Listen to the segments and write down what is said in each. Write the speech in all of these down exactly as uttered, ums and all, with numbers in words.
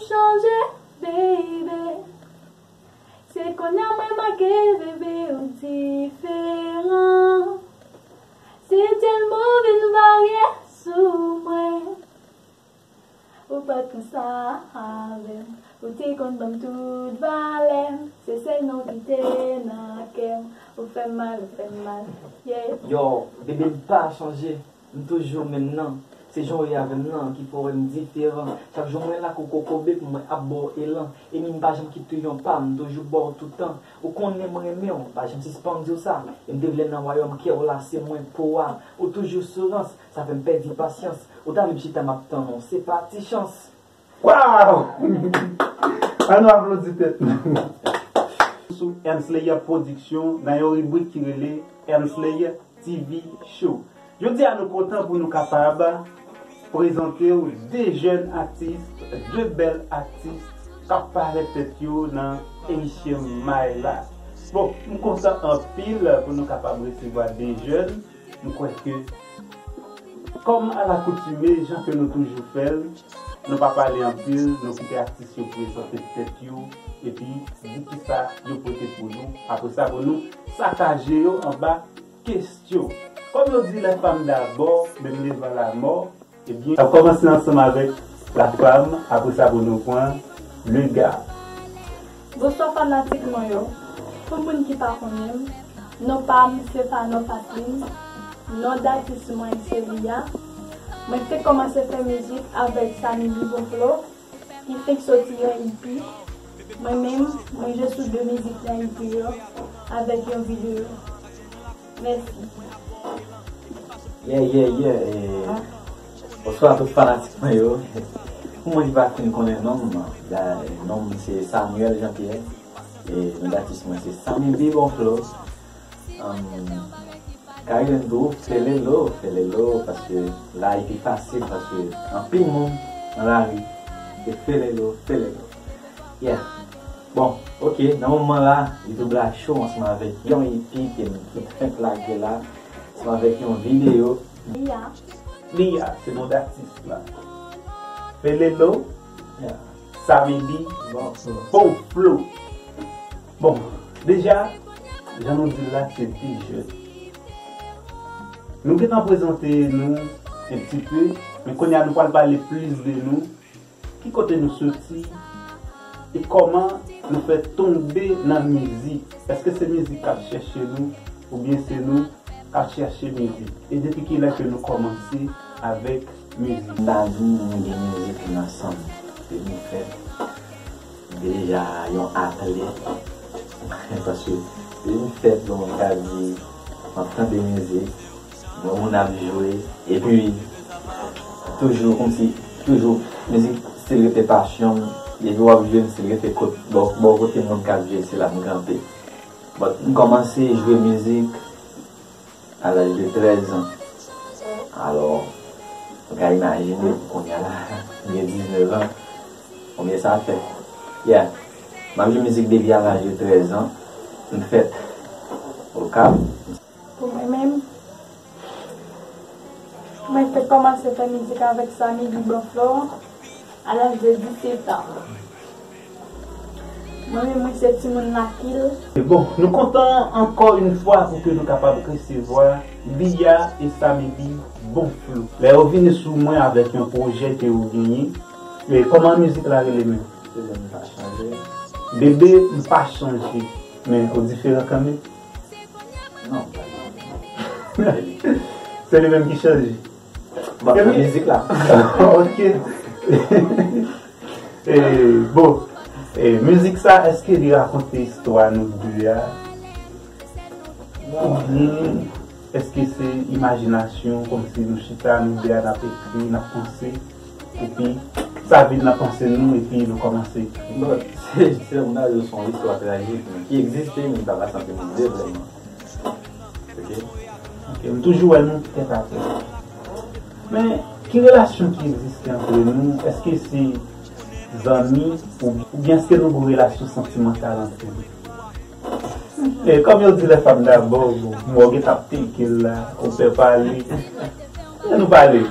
Chanje, baby. Se kounye a mwen make, baby, ou diferan. Si Telmo vin varye sou mwen, ou pa t konsa avè m. Ou te konn ban m tout valè m. Se sèl non ki te nan kè m. Ou fè m mal, ou fè m mal. Yeah. Yo, bebe, m pa chanje. M toujou menm nan. Se jan w ye avè m nan ki fè w wè m diferan. Chak jou mwen la kou kokobe pou mwen ap ba w elan. E mi m pa janm kite w yon pa, m toujou ba w toutan. Ou konnen mwen renmen w, m pa janm sispann di w sa. E m te vle nan wayòm kè w la, se mwen po a. Ou toujou sou rans, sa fè m pèdi pasyans. Ou ta vle m chita m ap tann w, se pa ti chans. Waw! Ann nou aplodi tèt nou. Sou Enslayer Production, nan yon ribrik ki rele Enslayer T V Show. Jodi a nou kontan pou nou kapab prezante w de jèn atis, de bèl atis k ap parèt tèt yo nan Haitian May la. Bon, m kontan anpil pou nou kapab resevwa de jèn. M kwè ke, kòm alakoutime, jan ke nou toujou fè l, nou pa pale anpil, nou kite atis yo prezante tèt yo, epi di kisa yo pote pou nou. Apre sa, pou nou sakaje yo anba kesyon. Kòm yo di, les femmes d'abord, même devant la mort, ebyen, n ap kòmanse ansanm avèk la femme, apre sa, pou nou pran le gars. Bonswa fanatik mwen yo. Pou moun ki pa konnen m, non pa m se Fano Faslin. Non datis mwen se Lia. Mwen te kòmanse fè mizik avèk Samy B Bonflo, ki fenk soti yon E P. Mwen menm, mwen jwe sou de mizik nan E P yo avèk yon videyo. Mèsi. Yeah, yeah, yeah. Eh, bonswa tout fanatik mwen yo. Pou moun ki pa fin konnen non m, da- non m se Samuel Jean Pierre. E non datis mwen se Samy B Bonflo. Um, ka rele m tou Felelo, Felelo, paske la e pi fasil, paske anpil moun nan lari se Felelo, Felelo. Yeah. Bon, ok, nan moman la, YouTube la cho ansanm avèk yon E P ke m fenk lage la, ansanm avèk yon videyo. Lia. Lia, se non datis la. Felelo. Yeah. Samy B. Bon, bon. Bon, deja, jan nou di l la, se de jèn. Nou gentan prezante nou un petit peu, men kounye a nou pral pale plis de nou. Ki kote nou soti? E kòman nou fè tonbe nan mizik? Èske se mizik k ap chèche nou, oubyen se nou k ap chèche mizik? E depi kilè ke nou kòmanse avèk mizik? M ta di m gen mizik nan san m. Depi m fèt, m te deja yon atlèt. Paske depi m fèt, bon, m ka di m ap tande mizik. Yon moun ap jwe, epi toujou kòmsi, toujou, mizik still rete pasyon m, depi w ap jwe, m still rete kot, bò, bò kote moun k ap jwe, se la m kanpe. But, m kòmanse jwe mizik a laj de trèz an. Alò, ou ka imajine, kounye a la, m gen diznèf an, konbyen sa fè? Yeah, m ap jwe mizik depi a laj de trèz an, m fèt Okap. Pou mwen menm, mwen te kòmanse fè mizik avèk Samy B Bonflo a laj de disèt an. Mwen menm, mwen se timoun Lakil. Bon, nou kontan ankò yon fwa pou ke nou kapab resevwa Lia e Samy B Bonflo. Lè yo vini sou mwen avèk yon pwojè ke yo genyen, e kòman mizik la rele menm? Bebe, m pa chanje. Bebe, m pa chanje. Men, ou diferan kanmenm. Non, pa di. Se li menm ki chanje. Bon, nan mizik la. Ok. E, bon, e, mizik sa, èske li rakonte istwa nou de a? Oubyen èske se imajinasyon, kòmsi nou chita, nou de a, n ap ekri, n ap panse, epi sa vin nan panse nou, epi nou kòmanse ekri? Bon, se, se, m ta di w se yon istwa trajik, men ki egziste, men m ta pa santi m vle vrèman. Ok? Ok, m toujou wè nou tèt a tèt. Men, ki relasyon ki egziste antre nou? Èske se zanmi ou, oubyen èske nou gen yon relasyon santimantal antre nou? E, kòm yo di, les femmes d'abord, bon, m wè w gentan ap teke l la, ou pè pale. Ann nou pale.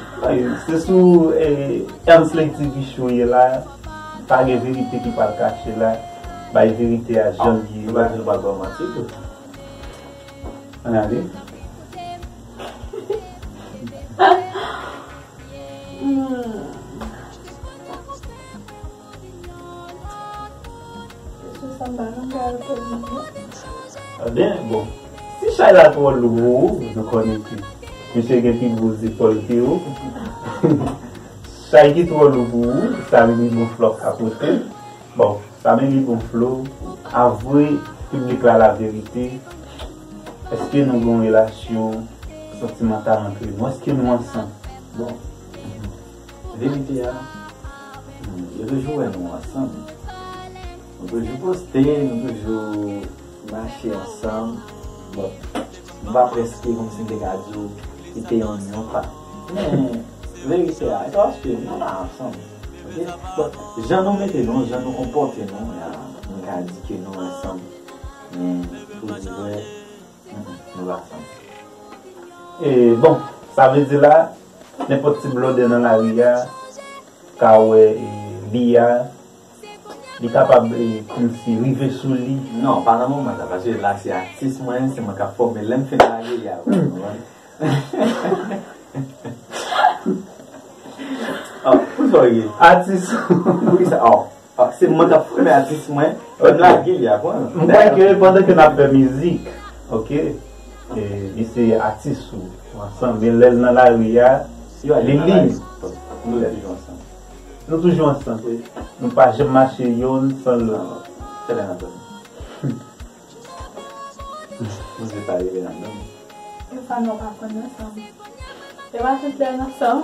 Se sou, e, Ensley T V Show ye la. Pa gen verite ki pral kache la. Bay verite a jan l ye. Nou pa di nou pral ba w manti tou. Ann ale. Hmm. Sou sa m pa janm ka reponn li non. Ebyen, bon. Si chay la twò lou pou ou, nou konnen ke misye gen pi gwo zepòl ke ou. Chay ki twò lou pou ou, sa vin li bon flòp ka pote. Bon, sa vin li bon flo. Avwe piblik la laverite. Èske nou gen yon relasyon santimantal antre nou? Èske nou ansanm? Bon. Verite a, hmm, yo toujou wè nou ansanm. Nou toujou poste, nou toujou mache ansanm. Bon, nou pa prèske kòmsi m te ka di w li te yon nyon pa. Men, verite a, e pa paske nou pa ansanm. Oke? Bon, jan nou mete nou, jan nou konpòte nou, ya, nou ka di ke nou ansanm. Men, pou di vrè, mm, mm, nou pa ansanm. E, bon, sa vle di la, nenpòt ti blòdè nan lari a ka wè, e, li a, li kapab, e, kòmsi rive sou li. Non, pa nan moman sa, paske la se atis mwen, se mwen k ap fòme, lè m fin lage li a, ou konprann? Oh, poukisa w ri? Atis. Poukisa? Oh. Ah, se mwen k ap fòme atis mwen, fè m lage li a, konprann? M kwè ke pandan ke n ap fè mizik, oke, e, li se atis ou, ou ansanm, men lè l nan lari a, li liv. Nou toujou ansanm. Nou toujou ansanm. Wi. Nou pa janm mache yonn san lòt. Fè lè n ap dòmi. Mwen se pa rele nan non. Yo pa non pa konn ansanm. Yo pa tout lè ansanm.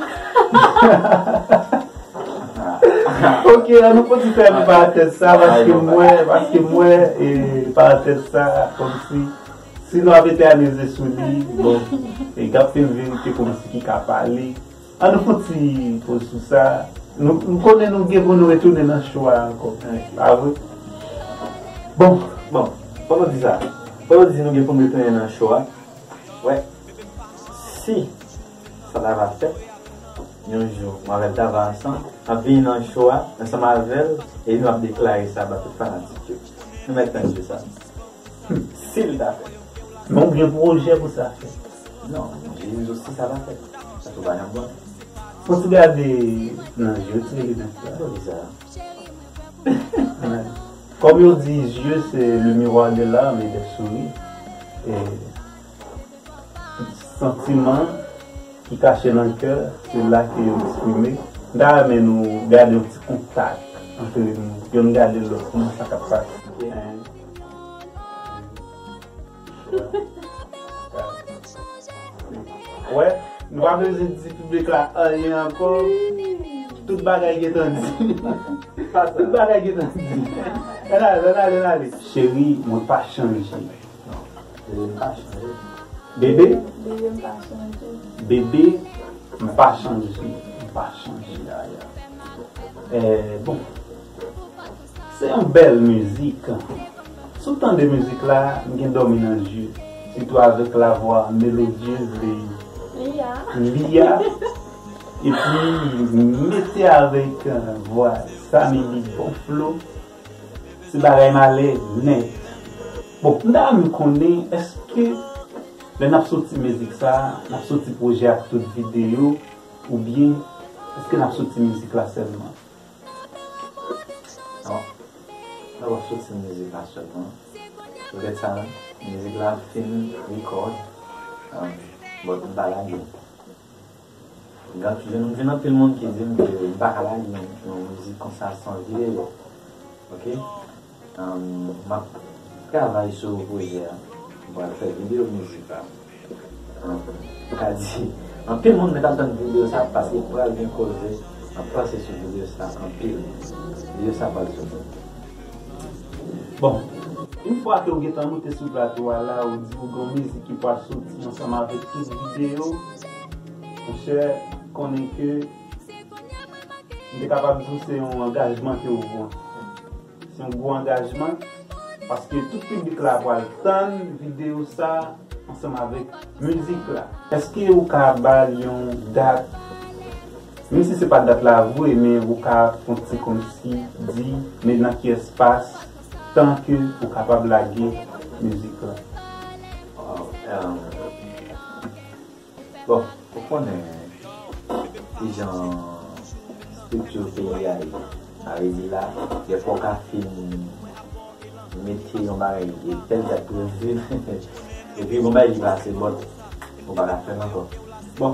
Ok, ann nou fon ti fèmen parantèz sa, paske mwen, paske mwen, e, parantèz sa, kòmsi, si nou ap etènize sou li, bon, e, y ap fè yon verite kòmsi ki ka pale. Ann nou fon ti poz sou sa. Nou, nou konnen nou gen pou nou retounen nan show a ankò. Pa vre? Bon. Bon, pandan w di sa, pandan w di nou gen pou nou retounen nan show a, wè, si sa ta va fèt, yon jou, mwen avè l ta va ansanm, n ap vini nan show a, ansanm avè l, e nou ap deklare sa ba tout fanatik yo. Nou mèt tann jou sa. Si l ta fèt. Men w gen pwojè pou sa fèt? Non, Jezi di w si sa va fèt. Sa tou pa janm bon. Fò ti gade nan je w, ti gade nan je w. Pou ki sa? Kòm yo di, je se le miroir de l'âme et des souris. E santiman ki kache nan kè, se la ke yo eksprime. M ta renmen nou gade yon ti kontak antre nou, yonn gade lòt, kòman sa k ap pase. Wè, nou pa bezwen di piblik la anyen ankò. Tout bagay gentan di. Tout bagay gentan di. Ann ale, ann ale, ann ale. Cheri, mwen pa chanje. Bebe, m pa chanje. Bebe, m pa chanje. Bebe, m pa chanje. M pa chanje. Ya, ya. Eh, bon. Se yon bèl mizik. Si w tande mizik la, m gen dòmi nan je. Sitou avèk lavwa melodye Lia. Epi, mete avèk, eh, vwa Samy Beat bon flo. Se bagay malè nèt. Bon, m ta renmen konnen, èske lè n ap soti mizik sa, n ap soti pwojè ak tout videyo, oubyen èske n ap soti mizik la sèlman? Non, n ap soti mizik la sèlman. Poutèt sa, mizik la fin rekòd, um, but m pa lage l. Gen, gen, gen anpil moun ki di m ke m pa ka lage yon, yon mizik konsa san videyo. Ok? Um, m ap travay sou pwojè a. M pral fè videyo mizik la. Um, m ka di, anpil moun mèt ap tann videyo sa paske pral gen koze. M ap panse sou videyo sa anpil. Videyo sa pral soti. Bon, yon fwa ke w gentan moute sou plato a la, ou di ou gen yon mizik ki pral soti ansanm avèk tout videyo, monchè, konnen ke m te kapab di w se yon angajman ke w pran. Se yon gwo angajman, paske tout piblik la pral tann videyo sa ansanm avèk mizik la. Èske ou ka ba l yon dat Menm si se pa dat la vre, men ou ka fè yon ti kòmsi di, men nan ki espas, tan ke ou kapab lage mizik la. Waw, um, bon, ou konnen kijan estrikti peyi a ye. Sa vle di la, dèfwa w ka fin mete yon bagay e tèl dat previn, epi yon bagay ki pase bòt, ou pa ka fè l ankò. Bon,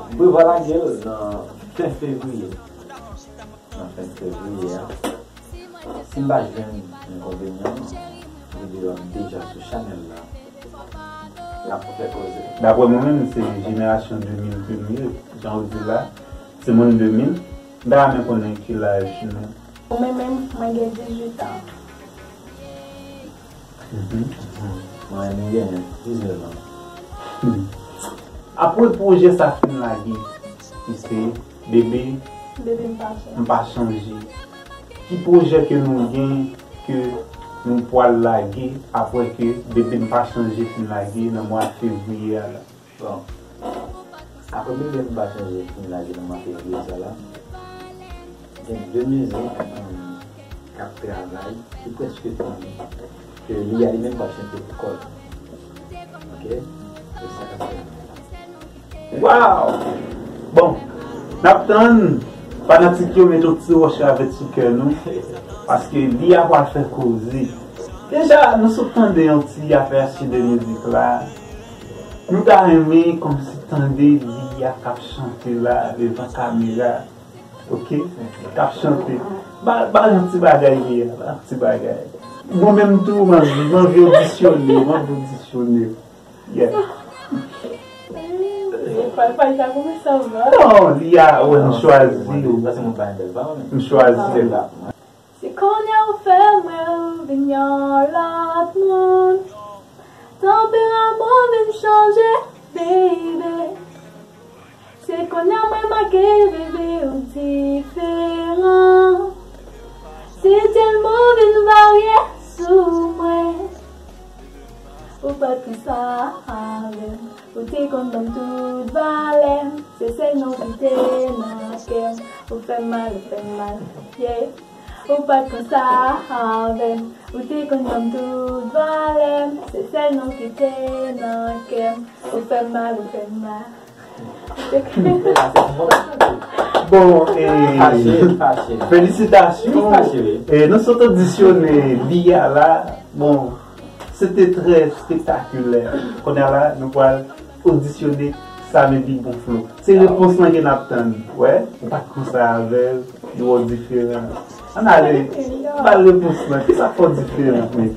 m prevwa lage l nan fen fevriye. Nan fen fevriye a. Si m pa jwenn enkonvenyan, videyo ap deja sou chanèl la. N ap fè koze. Daprè mwen menm, se jenerasyon de mil ke nou ye. Jan w di la, se moun de mil. M ta renmen konnen ki laj nou. Mwen menm, mwen gen dizuit an. Mwen, m gen diznèf an. Apre pwojè sa fin lage, ki se Bebe, Bebe m pa chanje. M pa chanje. Ki pwojè ke nou gen ke nou pwal lage apre ke Bebe m pa chanje fin lage nan mwa fevriye a la? Bon, apre Bebe m pa chanje fin lage nan mwa fevriye sa la, gen de mizik k ap travay ki prèske fini, ke Lia li menm p ap chante pou kò l. Ok? Se sa k ap travay la. Waw! Bon, n ap tann fanatik yo met yon ti wòch ravèt sou kè nou, paske Lia pral fè koze. Deja, nou sot tande yon ti apèsi de mizik la. Nou ta renmen kòmsi tande Lia k ap chante la devan kamera. Ok? K ap chante. Ba, ba l yon ti bagay Lia, ba l yon ti bagay. Mwen menm tou, m anvi, m anvi odisyone, m anvi odisyone. Yeah. Non, Lia, wè, m chwazi w. M chwazi w. Se kounye a ou fè m wè ou vin yon lòt moun. Tanperaman w vin chanje, baby. Se kounye a mwen make, baby, ou diferan. Se tèlman w vin varye sou mwen. Ou pa t konsa avè m. Ou te konn ban m tout valè m. Se sèl non ki te nan kè m. Ou fè m mal, ou fè m mal, yeah. Ou pa t konsa avè m. Ou te konn ban m tout valè m. Se sèl non ki te nan kè m. Ou fè m mal, ou fè m mal. Bon, e, felisitasyon. E, nou sot odisyone Lia la. Bon, se te trè espektakilè. Kounye a la, nou pral odisyone Samedi Bon Flo. Se repons lan ke n ap tann. Wè, ou pa t konsa avè l, nou wè w diferan. Ann ale, ba l repons lan. Kisa k fè w diferan, men?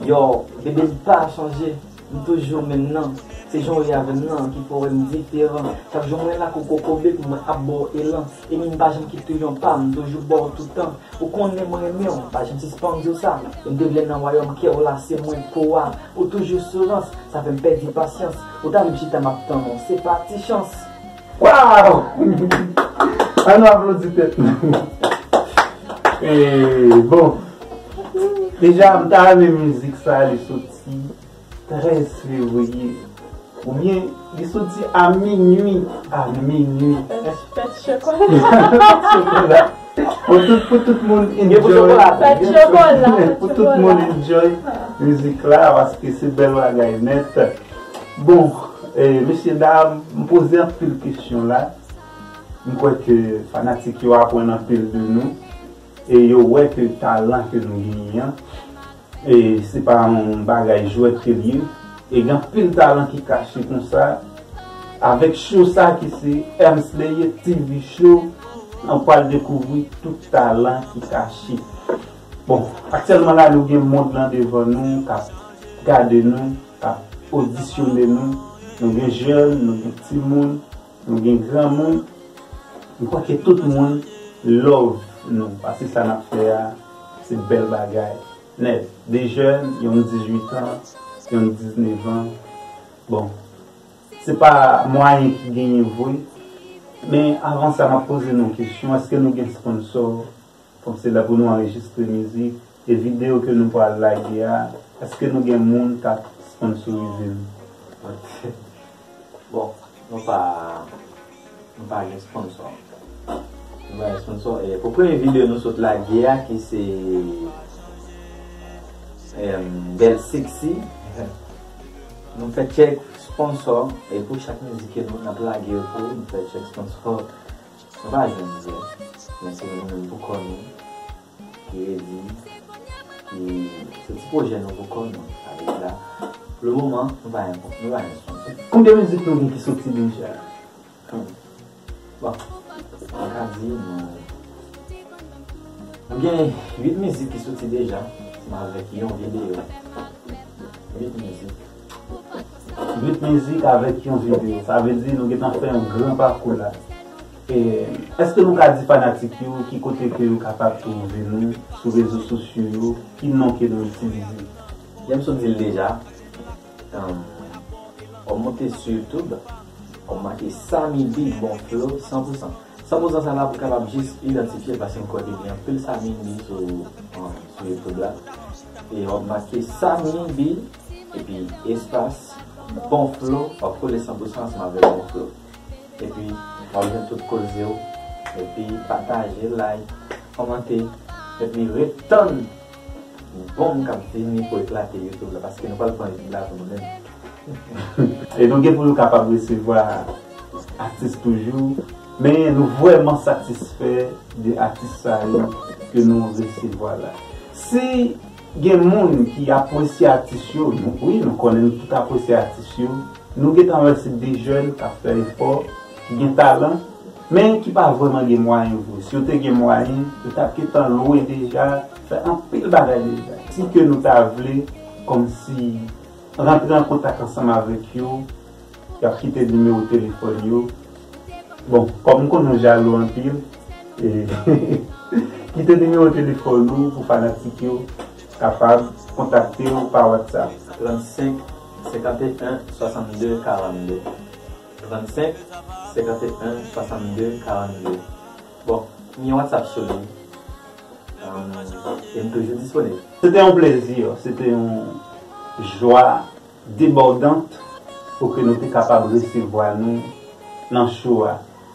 Yo, bebe m pa chanje, m toujou menm nan. Se jan w ye avè m nan ki fè w wè m diferan. Chak jou mwen la kou kokobe pou mwen ap ba w elan. Enmi m pa janm kite w yon pa, m toujou ba w toutan. Ou konnen mwen renmen w, m pa janm sispann di w sa. E m te vle nan wayòm kè w la, se mwen po a. Ou toujou sou rans, sa fè m pèdi pasyans. Ou ta vle m chita m ap tann ou, se pa ti chans. Waw! Ann nou aplodi tèt nou. E, bon. Deja, m ta renmen mizik sa, li soti trèz fevriye. Oubyen, li soti a minui. A minui. Fèt, fèt chokola. Fèt chokola. Pou tout, pou tout moun enjoy. Fèt chokola. Pou tout moun enjoy mizik la, paske se bèl bagay nèt. Bon, e, mesye dam, m poze anpil kesyon la. M kwè ke fanatik yo aprann anpil de nou. E yo wè ke talan ke nou genyen an, e se pa yon bagay jwèt ke l ye. E gen anpil talan ki kache konsa. Avèk show sa ki se Hermsley T V Show, nou pral dekouvri tout talan ki kache. Bon, aktyèlman la, nou gen mond lan devan nou, k ap gade nou, k ap odisyone nou. Nou gen jèn, nou gen timoun, nou gen granmoun. M kwè ke tout moun love nou, paske sa n ap fè a, se bèl bagay. Nèt, de jèn, youn dizuit an, youn diznèf an. Bon, se pa mwayen ki genyen vre. Men avan sa, m ap poze nou yon kesyon, èske nou gen sponsò? Kòm se lè pou nou anrejistre mizik, e videyo ke nou pral lage a, èske nou gen moun k ap sponsorize nou? Bon, nou pa Nou pa gen sponsò. Nou pa gen sponsò. E pou premye videyo nou sot lage a, ki se em, Bèl Sexy, nou fè tchèk sponsò. E pou chak mizik ke nou n ap lage yo tou, nou fè tchèk sponsò. Nou pa jwenn vre. Men se nou menm pou kò nou ki redi, ki se ti pwojè nou pou kò nou. Sa vle di la, pou le moman, nou pa gen, nou pa gen sponsò. Konbyen mizik nou gen ki soti deja? Hmm. Bon, mwen ka di nou, nou gen uit mizik ki soti deja, ansanm avèk yon videyo. Uit mizik. Uit mizik avèk yon videyo. Sa vle di nou gentan fè yon gran pakou la. E, èske nou ka di fanatik yo ki kote ke yo kapab twouve nou sou rezo sosyo yo, ki non ke nou itilize? Jan m sot di l deja, um, w ap monte sou YouTube, w ap make Samy B Bon Flow san pou san. San pou san sa la pou kapab jis idantifye l, paske m kwè ke gen anpil Samy B sou, um, sou YouTube la. E w ap make Samy B, epi espas, Bon Flow, w ap kole san pou san ansanm avèk Bon Flow. Epi, w ap jwenn tout koze w. Epi, pataje, like, kòmante. Epi, ret tann bonm k ap vini pou eklate YouTube la, paske nou pral pran YouTube la pou nou menm. E nou gen pou nou kapab resevwa atis toujou, men nou vrèman satisfè de atis sa yo ke nou resevwa la. Si gen moun ki apresye atis yo, nou, wi, nou konnen nou tout apresye atis yo. Nou gentan wè se de jèn k ap fè efò, ki gen talan, men ki pa vrèman gen mwayen vre. Si yo te gen mwayen, yo t ap gentan lwe deja, fè anpil bagay deja. Si ke nou ta vle, kòmsi, rantre an kontak ansanm avèk yo, y ap kite nimewo telefòn yo. Bon, kòm m konnen w jalou anpil, e, kite nimewo telefòn ou pou fanatik yo kapab kontakte w pa WhatsApp. Trannsenk, senkanteyen, swasannde, karannde. Trannsenk, senkanteyen, swasannde, karannde. Bon, m gen WhatsApp sou li. Um, e m toujou disponib. Se te yon plezi, se te yon jwa debòdant pou ke nou te kapab resevwa nou nan show a.